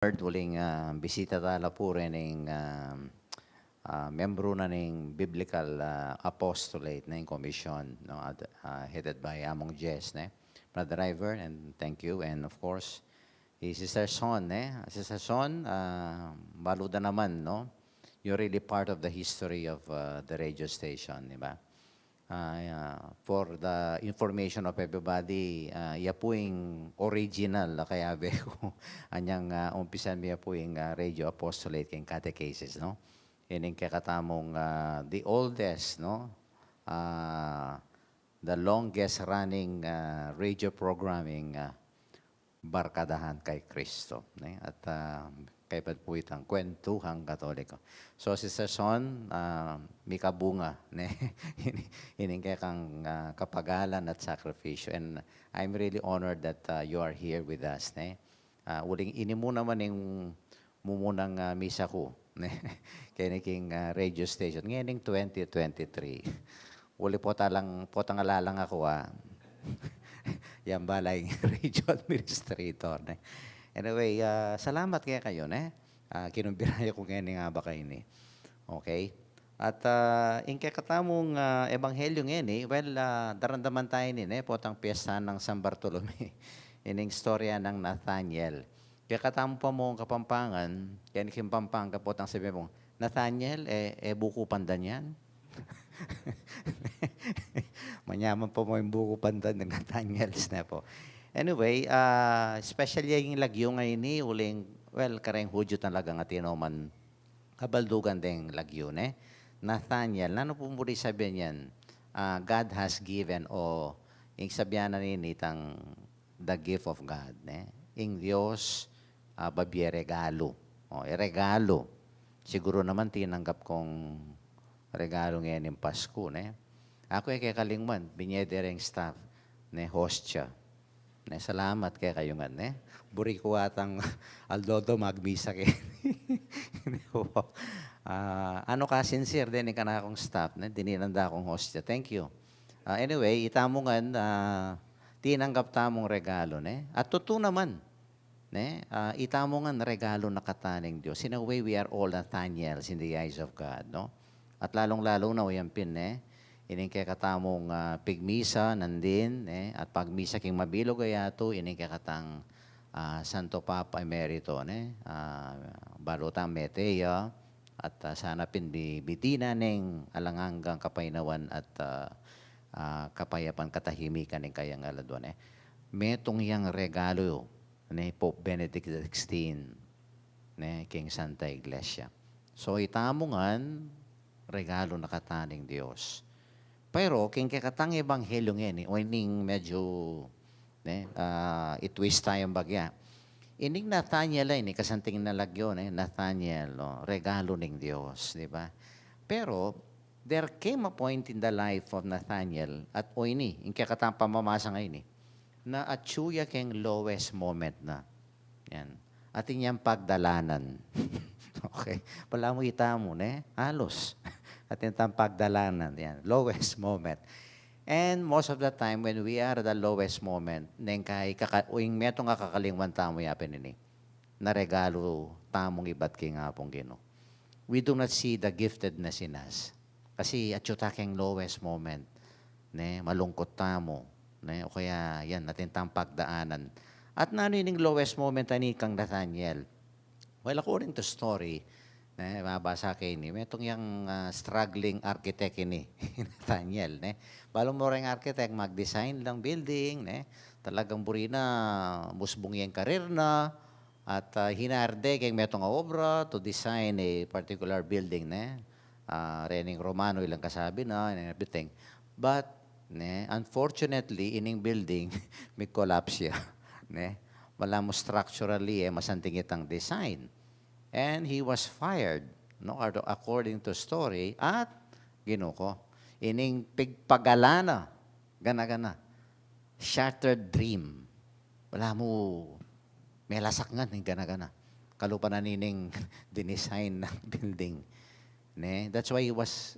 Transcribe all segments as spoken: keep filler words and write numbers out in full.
Lord, uling, ah, bisita tala pu reng, ah, ah, membro na ning Biblical, ah, Apostolate na ning Commission, no? At, ah, headed by Among Jess, ne? Brother Ivern, and thank you. And of course, si Sister Son, ne? Sister Son, ah, balu da naman, no? You're really part of the history of, ah, the radio station, di ba? Ah, yeah. For the information of everybody, ah, iya pu ing original na kayabe ku. Anyang, ah, umpisan mi ya pu ing, ah, Radio Apostolate keng catechesis, no? Ining kekatamung, ah, the oldest, no? Ah, the longest running, ah, radio programming, ah, Barkadahan kay Kristo, ne? At, ah, kaibat pu itang Kwentuhang Katoliko. So, Sister Son, ah, mikabunga, ne? Ini-, ining kekang, ah, kapagalan at sakripisyo. And I'm really honored that, ah, you are here with us, ne? Ah, uling ini mu naman ing mumunang, ah, misa ku, ne? Keni king, ah, radio station. Ngening twenty twenty-three. Uli potang, potang ala lang aku, ah. Yang bala ing radio administrator, ne? Anyway, ah, salamat kekayu, ne? Ah, kinumbira yu ku ngening abak a ini. Okay? At, ah, ing kekatamung, ah, ebanghelyo ngeni, well, ah, daramdaman taya ini, ne? Potang piyesta nang San Bartolome. Ining istorya nang Nathaniel. Kekatamu pa mung Kapampangan, keni king Pampanga potang sabi mu, "Nathaniel, e, e buku pandan yan?" Manyaman pa mu ing buku pandan nang Nathaniel, ne pu. Anyway, ah, special ya ing lagyu a ini, uling, well, kareng Hudyu talaga, atin no man kabaldugan deng lagyu, ne? Nathaniel, nanu pu buri sabyan yan? Ah, God has given, o ing sabyan na nini itang the gift of God, ne? Ing Dios, ah, babie regalu. O, e regalu. Siguru naman tinanggap kung regalu ngening Pasku, ne? Aku e ke kalingwan, binye de reng staff, ne, hostia. Ne, salamat kekayu ngan, ne? Buri ku atang aldo-aldo magmisa ke. Ah, anu ka, sincere deni ing kanakung staff, ne? Dininan da kung hostia. Thank you. Ah, anyway, itamu ngan, ah, tinanggap tamung regalu, ne? At tutu naman, ne? Ah, itamu ngan regalu na kata ning Dios. In a way, we are all Nathaniels in the eyes of God, no? At lalung-lalu na, o yan pin, ne? Ining kekatamung, ah, pigmisa nandin, ne? At pagmisa king mabilug a yatu, ining kekatang, ah, Santo Papa Emerito, ne? Ah, balu tang mete ya, at, ah, sana pin bi-, bitinan ne ing alang anggang kapaynawan at, ah, ah, kapayapan, katahimikan ing kayang aladwa, ne? Metung yang regalu, ne, Pope Benedict sixteen, ne, king Santa Iglesia. So, itamu ngan regalu na kata ning Dios. Pero, king kekatang ebanghelyo ngeni, o ining medyo, ne, ah, i-twist taya bagya. Ining Nathaniel a ini, kasanting na lagyu, ne, Nathaniel, no, regalu ning Dios, di ba? Pero, there came a point in the life of Nathaniel, at o ini, ing kekatang pamamasa ngeni, na atyu ya keng lowest moment na. Yan. Atin yang pagdalanan. Okay? Balamu itamu, ne? Alus. Atin tang pagdalanan. Yan. Lowest moment. And most of the time, when we are at the lowest moment, neng kai kaka-, uing metung a kakalingwan tamu ya pin ini, na regalu tamung ibat king Apung Ginu. We do not see the giftedness in us. Kasi atyu ta keng lowest moment, ne, malungkut tamu, ne, o kaya yan, atin tang pagdaanan. At nanu ining lowest moment a ini kang Nathaniel? Well, according to story, ne, mabasa ke ini, metung yang, ah, struggling architect ini, Nathaniel, ne. Balu mu reng architect, mag-design lang building, ne. Talagang buri na, musbung yang career na, at, ah, hinarde keng metung a obra to design a particular building, ne? Ah, rening Romano, ilang kasabi na, and everything. But, ne, unfortunately, ining building, mi-collapse ya, ne? Balamu structurally, e masanting itang design. And he was fired, no? Ar-, according to story, at, Ginu ko, ining pigpagalan na, gana-gana, shattered dream. Balamu, melasak ngan ing gana-gana. Kalupa na nining dinesign nang building. Ne? That's why he was,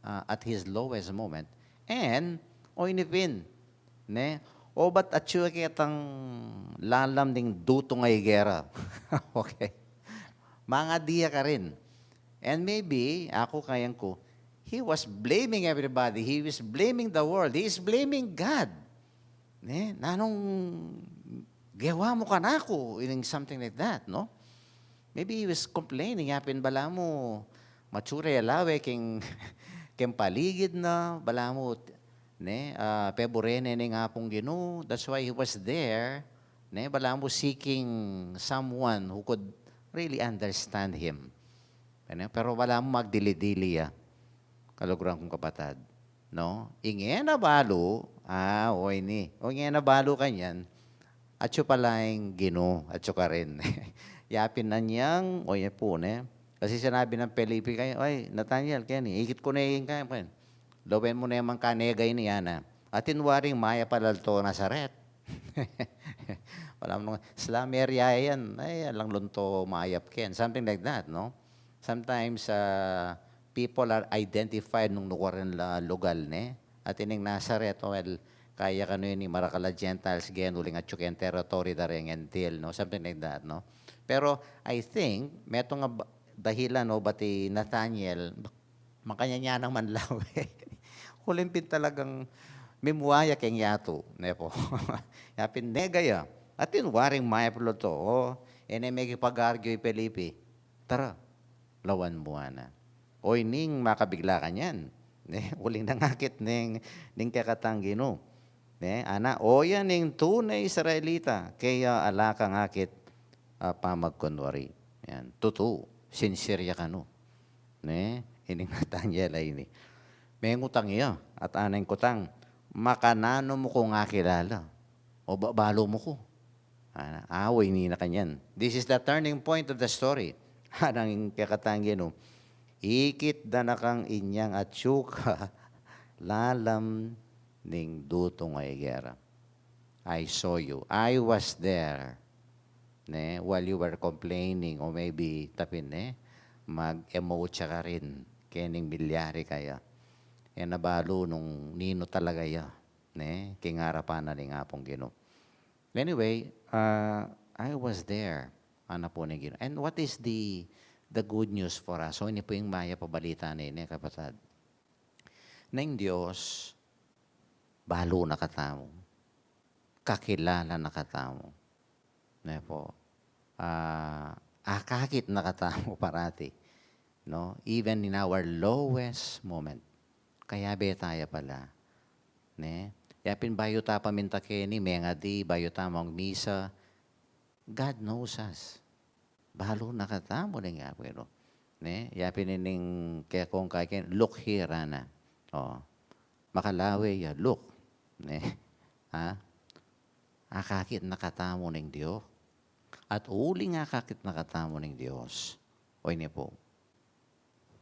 uh, at his lowest moment. And, o ini pin, ne? O ba't atyu ketang lalam ning dutung a higera? Okay. Mangadi ya karin. And maybe, aku kayang ku, he was blaming everybody. He was blaming the world. He is blaming God. Ne? Nanung gewa mu kanaku, ining something like that, no? Maybe he was complaining, yapin balamu matsura ya lawe keng, keng paligid na, balamu, ne, ah, pebure ne ning Apung Ginu. That's why he was there, ne, balamu seeking someone who could really understand him. Ne? Pero balamu magdili-dili ya, kaluguran kung kapatad. No? Ing e na balu, ah, o ini. O ing e na balu kanyan, atyu pala ing Ginu, atyu karin. Yapin na niyang, o ini pu, ne? Kasi sinabi nang Felipe kaya, "Ay, Nathaniel, keni, ikit ku ne ing kaya, keni. Lawen mu ne mang kanegay ini, ana. Atin waring mayap a lalto Nazaret." Wala mo nung, slam area yan. Ay, alang lunto mayap ken. Something like that, no? Sometimes, ah, people are identified nung nukarin la lugal, ne? At ining Nazaret, well, kaya kanu ini, marakal a Gentiles gen, uling atyu ken territory da reng Gentil, no? Something like that, no? Pero, I think, metung a ba-, dahilan, no, ba't i Nathaniel, makanyan ya nang manlawe. Uling pin talagang mimua ya keng yatu, ne pu. Yapin nega ya. Atin waring mayap a lalto. O, e ne mekipag-argue i Felipe. Tara, lawan mu, ana. O ining makabigla kanyan, ne? Uling nangakit ning, ning kekatang Ginu. Ne? Ana, o ya ning tune Israelita, kaya ala kang akit a pamagkunwari. Yan, tutu, sincere ya kanu. Ne? Ining Nathaniel a ini. Mengutang ya, at ana ing kutang, "Makananu mu kung akilala? O ba-, balu mu ku?" Ana, awa ini na kanyan. This is the turning point of the story. Ana ing kekatang Ginu, "Ikit da na kang inyang atyu ka lalam ning dutung a higera. I saw you. I was there." Ne? While you were complaining, o maybe, tapin, ne? Mag-emote ya karin. Kening milyari kaya. E na balu nung ninu talaga ya. Ne? King arapan na ning Apung Ginu. Anyway, uh, I was there. Ana pu ning Ginu. And what is the, the good news for us? So, ini pu ing mayap a balita ne, ne, kapatad. Ning Dios, balu na katamu. Kakilala na katamu. Ne pu? Ah, akakit na katamu parati. No? Even in our lowest moment. Kayabe ta ya pala. Ne? Yapin bayu ta paminta keni, mengadi, bayu ta magmisa. God knows us. Balu na katamu ning Apung Ginu. Ne? Yapin ining kekong kaiken, "Look here," ana. O. Makalawe ya, look. Ne? Ha? Akakit na katamu ning Dios. At uling akakit na katamu ning Dios. O ini pu,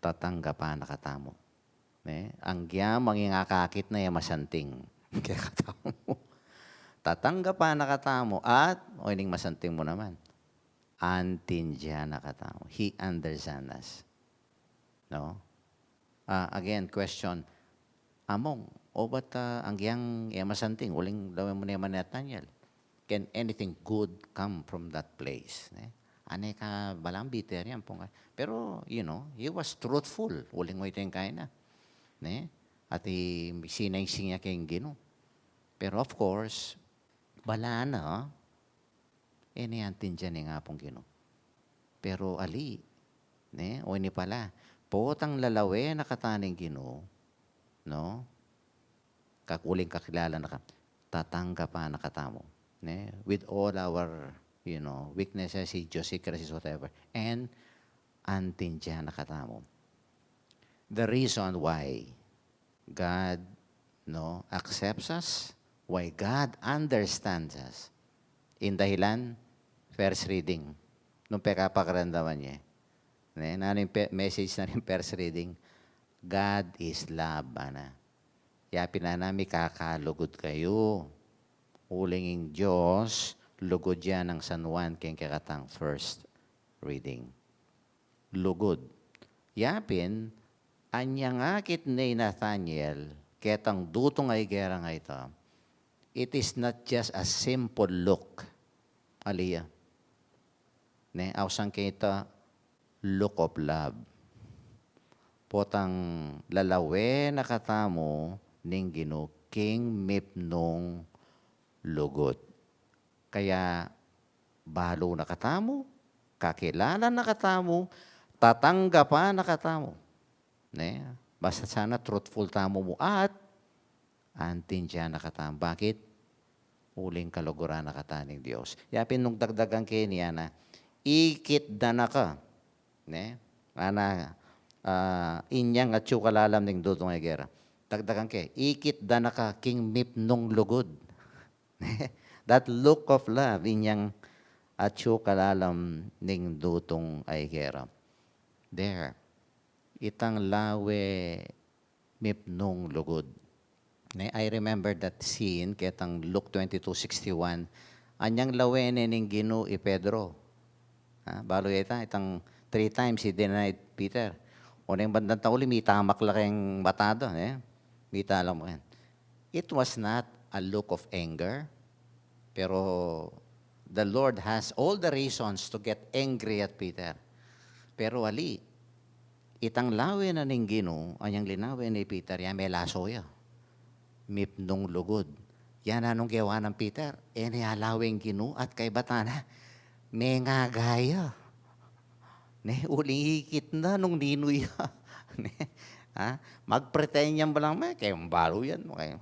tatanggapan na katamu. Ne? Anggyang manging akakit na, e masanting kekatamu. Tatanggapan na katamu at, o ining masanting mu naman, antindian na katamu. He understands us. No? Ah, again, question. Among, o ba't, ah, anggyang e masanting, uling lawen mu ne man i Nathaniel? Can anything good come from that place? Ne? Ane ka, balang bitter yan, pung-, pero, you know, he was truthful. Uling wa itang kaina. Ne? At i-, sinaysay ya keng Ginu. Pero of course, bala na, e ne antindian ning Apung Ginu. Pero ali, ne? O ini pala, potang lalawen na katamu ning Ginu, no? Kak-, uling kakilala na ka, tatanggapan na katamu, ne? With all our, you know, weaknesses, idiosincrasies, whatever. And antindian na katamu. The reason why God, no, accepts us, why God understands us. Ing dahilan, first reading. Nung pekapakiramdaman ye. Ne, nanu ing pe-, message na ning first reading? God is love, ana. Yapin ana, mikakalugud kayu. Uling ing Dios, lugud ya nang San Juan keng kekatang first reading. Lugud. Yapin, anyang akit ne i Nathaniel ketang dutung a higera a ita, it is not just a simple look. Ali ya. Ne, ausan keta look of love. Potang lalawen na katamu ning Ginu king mipnung lugud. Kaya balu na katamu, kakilalan na katamu, tatanggapan na katamu. Ne? Basta sana truthful tamu mu at antindian na katamu. Bakit? Uling kaluguran na kata ning Dios. Ya pin nung dagdagan ke niya na, ikit da na ka. Ne? Ana, ah, inyang atyu kalalam ning dutung a igera. Dagdagan ke, ikit da na ka king mipnung lugud. That look of love, inyang atyu kalalam ning dutung a igera. There. Itang lawe mipnung lugud. Ne, I remember that scene, ketang Luke twenty-two sixty-one. Anyang lawen ne ning Ginu i Pedro. Ha, balu ya ita, itang three times he denied Peter. O neng bandang tauli, mitamak la keng mata da, ne? Mitamak la. It was not a look of anger, pero the Lord has all the reasons to get angry at Peter. Pero ali, itang lawen na ning Ginu, anyang linawen ne i Peter, ya melaso ya. Mipnung lugud. Ya nanung gewa nang Peter, e ne alawen Ginu at kaybat na, mengaga ya. Ne, uling ikit na nung ninu ya. Ne, ha? Magpretend yan balang me, kaya balu yan, kaya.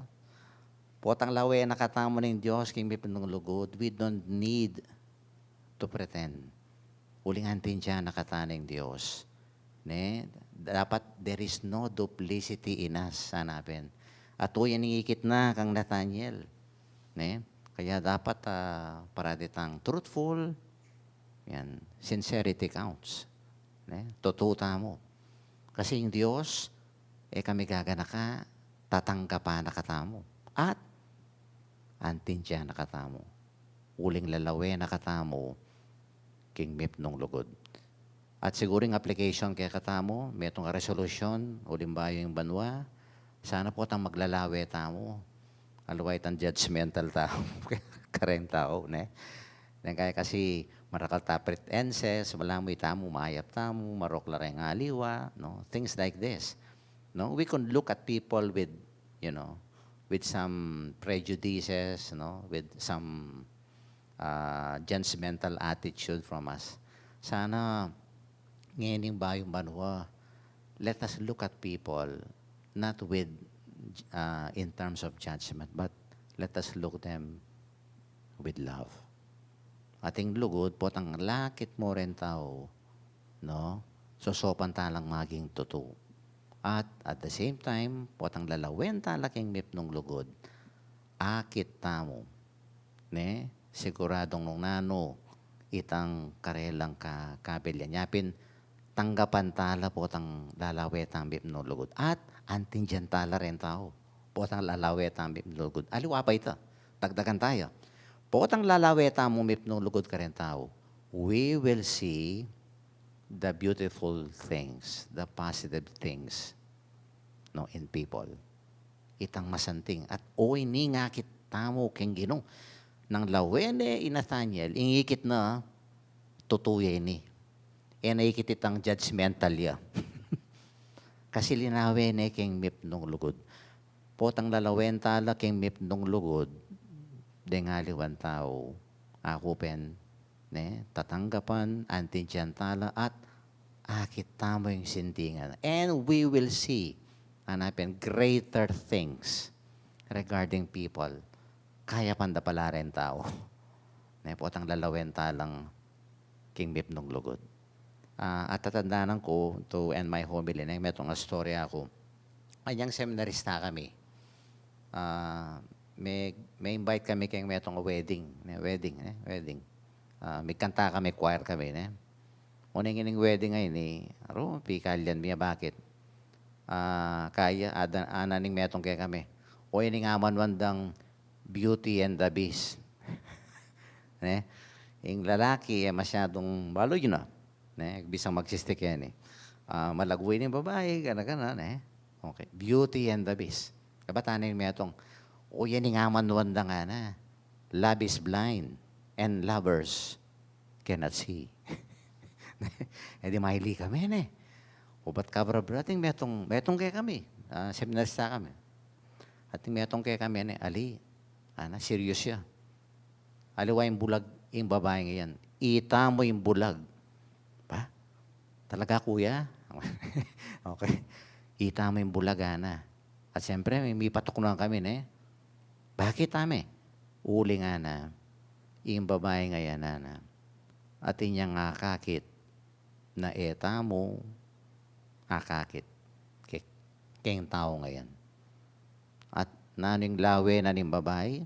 Potang lawen na katamu ning Dios king mipnung lugud, we don't need to pretend. Uling antindian na kata ning Dios. Ne? Dapat there is no duplicity in us, sana pin. At o yan ing ikit na kang Nathaniel. Ne? Kaya dapat, ah, parati tang truthful. Yan. Sincerity counts. Ne? Tutu tamu. Kasi ing Dios, e ka migaganaka, tatanggapan na katamu. At antindian na katamu. Uling lalawen na katamu king mipnung lugud. At siguru ing application kekatamu, metung a resolusyon, uling bayu ing banua, sana potang maglalawe tamu. Aliwa itang judgmental tamu kareng tau, ne? Deng kaya kasi marakal ta pretenses, balamu itamu, mayap tamu, marok la reng aliwa, no? Things like this. No? We can look at people with, you know, with some prejudices, no? With some, uh, judgmental attitude from us. Sana, ngening bayung banua, let us look at people not with, uh, in terms of judgment, but let us look them with love. Ating lugud, potang lakit mu reng tau, no? Sosopan talang maging tutu. At at the same time, potang lalawen tala king mipnung lugud, akit tamu, ne? Siguradung nung nanu itang karelang ka-, kabilyan. Yapin, tanggapan tala potang lalawe tang mipnung lugud. At antindian tala reng tau potang lalawe tang mipnung lugud. Aliwa pa ita, dagdagan taya. Potang lalawe tamu mipnung lugud kareng tau, we will see the beautiful things, the positive things, no, in people. Itang masanting. At o ini ngakit tamu keng Ginu. Nang lawen ne i Nathaniel, ing ikit na, tutu ya ini. E na ikit itang judgmental ya. Kasi linawen ne keng mipnung lugud. Potang lalawen tala keng mipnung lugud, deng aliwang tau, aku pin, ne, tatanggapan, antindian tala, at akit tamu ing sintingan. And we will see, ana pin, greater things regarding people. Kaya panda pala reng tau. Ne, potang lalawen talang king mipnung lugud. Ah, at tatandanan ku, to end my homily, ne, metung a story aku. Anyang seminarista kami. Ah, me, me-invite kami keng metung a wedding, ne, wedding, ne, wedding. Ah, migkanta kami, choir kami, ne. Oneng ining wedding a ini, aru, pikalyan mi ya, bakit? Ah, kaya, ada, ana ning metung kekami. O ining amanuan dang Beauty and the Beast. Ne? Ing lalaki, e masyadung balu yu na. Ne? Bisang magsiste keni. Ah, malagu ini ing babai, gana-gana, ne? Okay. Beauty and the Beast. Kabatan ning metung, O yan ing amanuan da ngana. Love is blind, and lovers cannot see. E di maili kami ne. O bat kabra-bra, ating metung, metung kekami. Ah, seminarista kami. Ating metung kekami ne, ali, ana, serious ya. Aliwa ing bulag ing babaing iyan. Ita mu ing bulag. Ba? Talaga, kuya? Okay. Ita mu ing bulag, ana. At siyempre, mi-, mipatuknang kami, ne? Bakit, ame? Uling, ana, ing babaing iyan, ana, atin yang akakit na e tamu akakit ke-, keng tau ngayan. At nanu ing lawe na ning babai?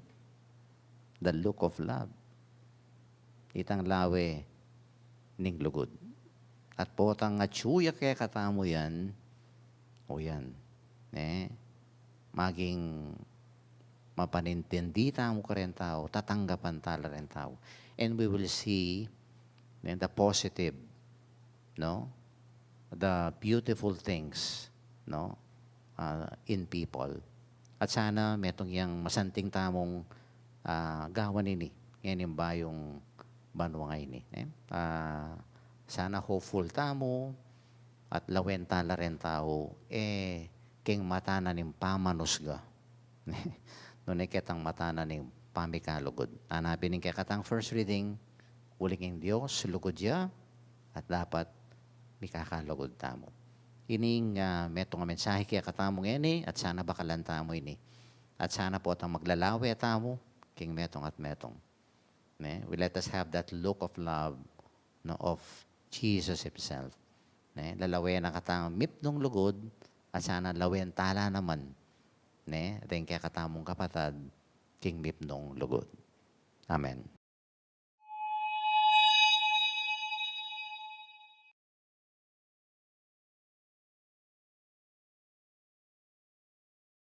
The look of love. Itang lawe ning lugud. At potang atyu ya kekatamu yan, o yan, ne? Maging mapanintindi tamu kareng tau, tatanggapan tala reng tau. And we will see, ne, the positive, no? The beautiful things, no? Ah, in people. At sana metung yang masanting tamung, ah, gawan ini, ngening bayung banua ngeni, ne? Ah, sana hopeful tamu, at lawen tala reng tau, e, keng mata na ning pamanusga. Nune ketang mata na ning pamikalugud. Ana pin ing kekatang first reading, uling ing Dios lugud ya, at dapat mikakalugud tamu. Ining, ah, metung a mensahe kekatamu ngeni, at sana bakalan tamu ini. At sana potang maglalawe tamu king metung at metung. Ne? We let us have that look of love, no, of Jesus himself. Ne? Lalawen na katang mipnung lugud, at sana lawen tala naman, ne, deng kekatamung kapatad king mipnung lugud. Amen.